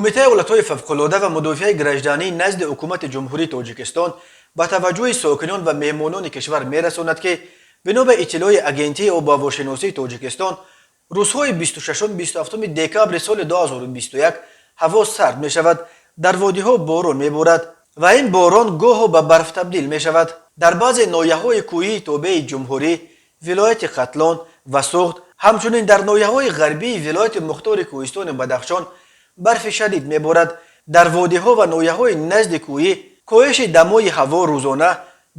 Кумитаи ҳолатҳои фавқулода ва мудофиаи гражданӣ назди Ҳукумати Ҷумҳурии Тоҷикистон ба таваҷҷӯҳи сокинон ва меҳмонони кишвар мерасонад, ки бино ба иттилои Агентии обуҳавошиносии Тоҷикистон, рӯзҳои 26-27 декабри соли 2021 ҳаво сард мешавад, дар водиҳо борон меборад ва ин борон гоҳо ба барф табдил мешавад. Дар баъзе ноҳияҳои кӯҳии тобеи ҷумҳурӣ, вилояти Хатлон ва Суғд, ҳамчунин дар ноҳияҳои ғарбии вилояти мухтори кӯҳистони Бадахшон барфи шадид меборад. Дар водиҳо ва ноҳияҳои назди кӯҳӣ коҳиши дамои ҳаво рӯзона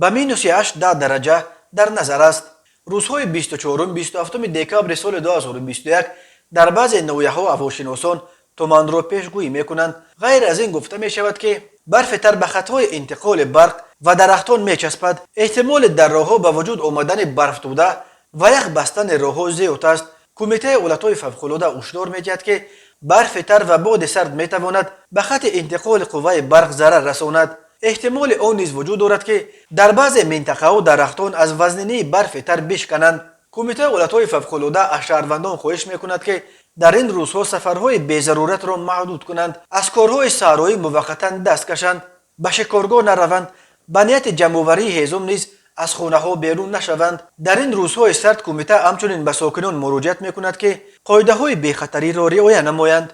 ба минуси 8-10 дараҷа дар назар аст. Рӯзҳои 24-27 декабри соли 2021 дар баъзе ноҳияҳо ҳавошиносон туманро пешгӯӣ мекунанд. Ғайр аз ин, гуфта мешавад, ки барфи тар ба хатҳои интиқоли барқ ва дарахтон мечаспад. Эҳтимоли дар роҳҳо ба вуҷуд омадани барфтӯда ва ях бастани роҳҳо зиёд аст. Кумитаи ҳолатҳои фавқулода ҳушдор медиҳад, ки барфи тар ва боди сард метавонад ба хати интиқоли қувваи барқ зарар расонад. Эҳтимоли он низ вуҷуд дорад, ки дар баъзе минтақаҳо дарахтон аз вазнинии барфи тар бишкананд. Кумитаи ҳолатҳои фавқулода аз шаҳрвандон хоҳиш мекунад, ки дар ин рӯзҳо сафарҳои безаруратро маҳдуд кунанд, аз корҳои саҳроӣ муваққатан даст кашанд, ба шикоргоҳ нараванд, ба нияти ҷамъоварии ҳезум низ аз хонаҳо берун нашаванд. Дар ин рӯзҳои сард кумита ҳамчунин ба сокинон муроҷиат мекунад, ки қоидаҳои бехатариро риоя намоянд.